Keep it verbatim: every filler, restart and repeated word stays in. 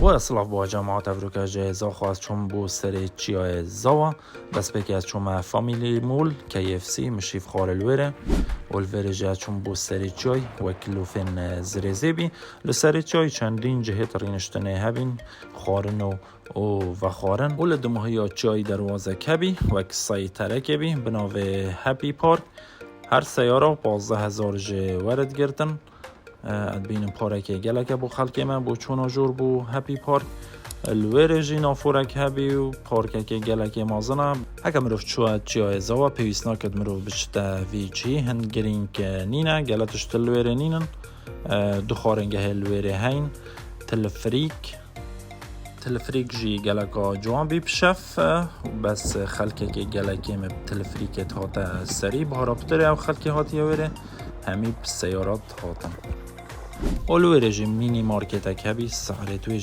Were silav bo cemaat, evroke ji Zaxo ez çûm bo serê çiyayê Zawa. Destpêkê ez çûme Family Mall, K F C, min şîv xwar li wêrê. Û li vêrê jî ez çûm bo serê çiyayê, wek lûfên, e, zirêzê bî. Li serê çiyayê çendîn cihêt rîniştinê hebîn, xwarin û, û vexwarin. Û li dimohiya çiyayê derwazek hebî, wek sey terekê bî, bi navê Happy Park. Her seyara pazdeh hezar ji were digirtin. E, ez dibînim parkekê gelek e bo xelkê me, bo çûna jor bo Happy Park. Li wêrê jî naforek hebî û parkekê gelekê mezin e. Heke mirov çûye çiyayê Zawa, pêwîst nake mirov biçite vî cihî, hin girîng nîne, gelek tişt li wêrê nînin. E, du xwaringehê li wêrê heyn, tilifrîk. Tilifrîk jî geleka ciwan bî bi şev, e, bes xelkekê gelekê me bi tilifrîkê hate serî, bihara pitirê ew xelkê hatiye wêrê, hemî bi seyarat hatin. Û li wêrê jî mînî marketek hebî, se'rê wê jî